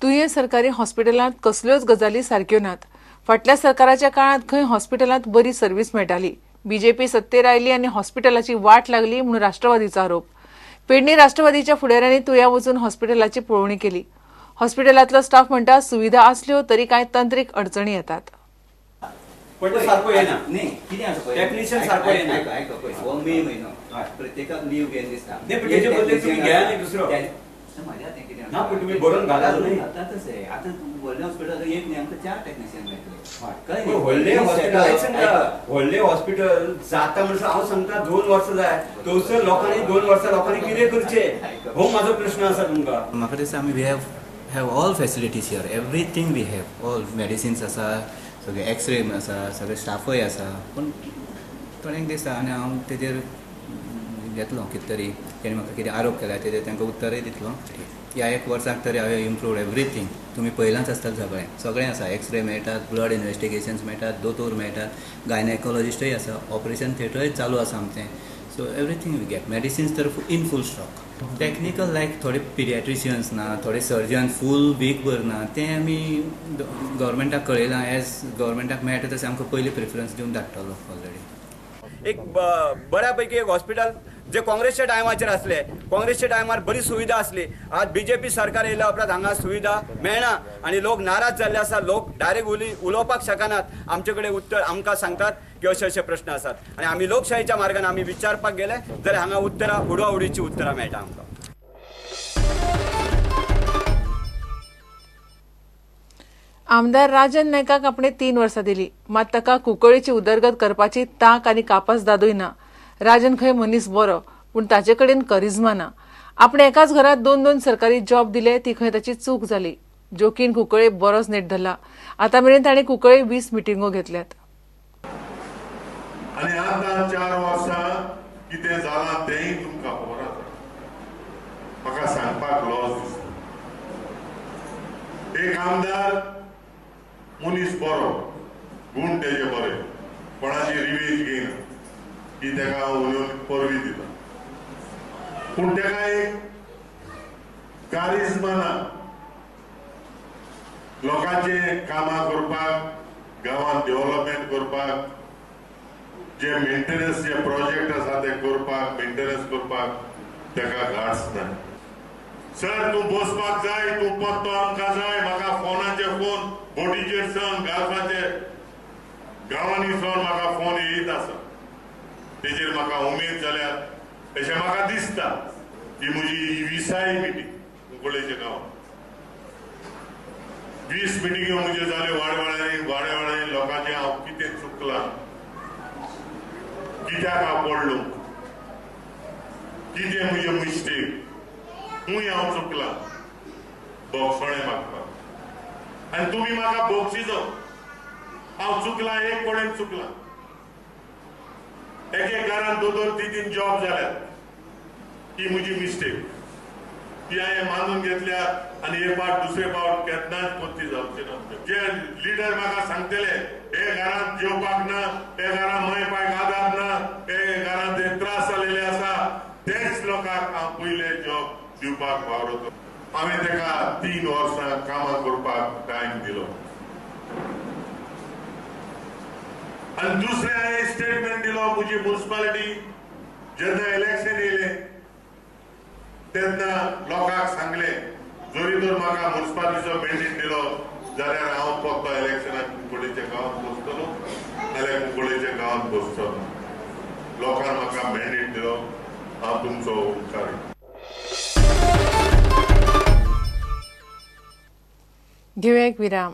तुयें सरकारी हॉस्पिटलांत कसल्योच गजाली सारक्यो नात. फाटल्या सरकाराच्या काळांत खंय हॉस्पिटलांत बरी सर्वीस मेळटाली. बीजेपी सत्तेर आयली आनी हॉस्पिटलाची वाट लागली म्हणून राष्ट्रवादीचो आरोप. पेडणे राष्ट्रवादीच्या फुडाऱ्यांनी तुया वचून हॉस्पिटलाची पळोवणी केली. हॉस्पिटलांतलो स्टाफ म्हणटा सुविधा असल्यो तरी कांय तंत्रीक अडचणी येतात. पण तो सारको येना. न्ही, कितें आसा पळय, Technician सारको येना. आयक आयक पळय, हो मे म्हयनो प्रत्येकाक लीव घेन दिसता. नाही, पण तेजे बदले तुम्ही घ्या न्ही दुसरो. म्हज्या तें कितें ना, पण तुमी बरोवन घालात न्ही. घालता तशें. आतां व्हडल्या हॉस्पिटलाक एक न्ही, आमकां 4 टेक्निशियन मेळटले. कळ्ळें न्ही? व्हडले हॉस्पिटल आयक, सांगता, व्हडले हॉस्पिटल जाता म्हणसर हांव सांगता 2 वर्सां जाय. थंयसर लोकांनी 2 वर्सां लोकांनी कितें करचें हो म्हाजो प्रश्न आसा तुमकां. म्हाका दिसता आमी we have all facilities here, everything we have, all medicines आसा, सगळे एक्सरे आसा, सगळे स्टाफय आसा. पूण थोड्यांक दिसता आनी हांव तेजेर घेतलो कितें तरी तेणी म्हाका कितें आरोप केला तेजेर तांकां उत्तरय दितलो. ह्या एक वर्साक तरी हांवें इम्प्रूवड एवरीथींग. तुमी पळयलांच आसतलें, सगळें सगळें आसा. एक्सरे मेळटात, ब्लड इन्वेस्टिगेशन्स मेळटात, दोतोर मेळटात, गायनेकोलॉजिस्टय आसा, ऑपरेशन थिएटरय चालू आसा आमचें. So everything we get. Medicines तर in full stock. Technical like थोडे पिडियाट्रिशियन्स ना, थोडे सर्जन फूल वीक भर ना, तें आमी गव्हर्मेंटाक कळयलां. एज गव्हर्मेंटाक मेळटा तशें आमकां पयली प्रेफरन्स दिवन धाडटलो ऑलरेडी. एक बऱ्यापैकी एक हॉस्पिटल जे काँग्रेसच्या टायमाचेर आसले, काँग्रेसच्या टायमार बरी सुविधा आसली. आज बीजेपी सरकार येयल्या उपरांत हांगा सुविधा मेळना आनी लोक नाराज जाल्ले आसा. लोक डायरेक्ट उलोवपाक शकनात. आमचे कडेन उत्तर आमकां सांगतात की अशे अशे प्रश्न आसात आनी आमी लोकशाहीच्या मार्गान आमी विचारपाक गेले जाल्यार हांगा उत्तरां उडवाउडीची उत्तरां मेळटा आमकां. आमदार राजन नायकाक आपणे 3 वर्सां दिली, मात ताका कुंकळीची उदरगत करपाची तांक आनी कापासदादूय ना. राजन खंय मनीस बरो, पूण ताचे कडेन करिज्मा ना. आपणे एकाच घरात 2-2 सरकारी जॉब दिले, ती खंय ताची चूक जाली. जोकीन कुंकळे बरोच नेट धरला. आतां मेरेन ताणें कुंकळे 20 मिटिंगो घेतल्यात. आनी आतां 4 वर्सां कितें जालां तेंय तुमकां खबर आसा. म्हाका सांगपाक लॉस दिसता. एक आमदार मनीस बरो, गूण तेजे बरे, कोणाची रिवेज घेयना की तेका हांव उलोवन परवी दिता, पूण तेका एक कारिज्मा ना. लोकांचे कामां करपाक, गांवांत डेव्हलपमेंट करपाक, जे मेंटेनन्स जे प्रोजेक्ट आसा ते करपाक, मेंटेनन्स करपाक तेका गार्ड्स ना. सर तूं बसपाक जाय, तूं पत्तो आमकां जाय. म्हाका फोनाचे फोन, बोटीचेर सावन गाल्फाचे गांवांनी सावन म्हाका फोन येयत आसा. तेजेर म्हाका उमेद जाल्या अशें म्हाका दिसता. ही म्हजी 20 मिटींग कुंकळेच्या गांवांत. 20 मिटिंग्यो म्हज्यो जाल्यो वाडवाड्यांनी वाड्यावाड्यांनी. लोकांचें हांव कितें चुकलां, कित्याक हांव पडलो, कितें म्हजें मिस्टेक, खंय हांव चुकलां, बोगसणें मागपाक. आनी तुमी म्हाका बोगशिजो. हांव चुकलां, एक कडेन चुकलां. एक एक घरान 2-2, 3-3 जॉब जाल्यात. ही म्हजी मिस्टेक, ती हांवें मानून घेतल्या आनी हे पावट दुसरे पावट केन्नाच परती जावचे ना. जे लिडर म्हाका सांगतले हे घरांत जेवपाक ना, हे घरांत माय पायक आदार ना, हे घरांत हे त्रास जालेले आसा, तेच लोकांक हांव पयले जॉब दिवपाक वावरतो. हांवें तेका 3 वर्सां कामां करपाक टायम दिलो. आनी दुसरें हांवें स्टेटमेंट दिलो, म्हजी म्युनिसिपालिटी जेन्ना इलेक्शन येयलें तेन्ना लोकांक सांगलें, जरी तर म्हाका म्युनिसिपालिटीचो मॅन्डेट दिलो जाल्यार हांव फक्त इलेक्शनाक कुंकळेच्या गांवांत बसतलो, नाल्यार कुंकळेच्या गांवांत बसचो ना. लोकांक म्हाका मॅन्डेट दिलो, हांव तुमचो उपकारी. घेवया एक विराम.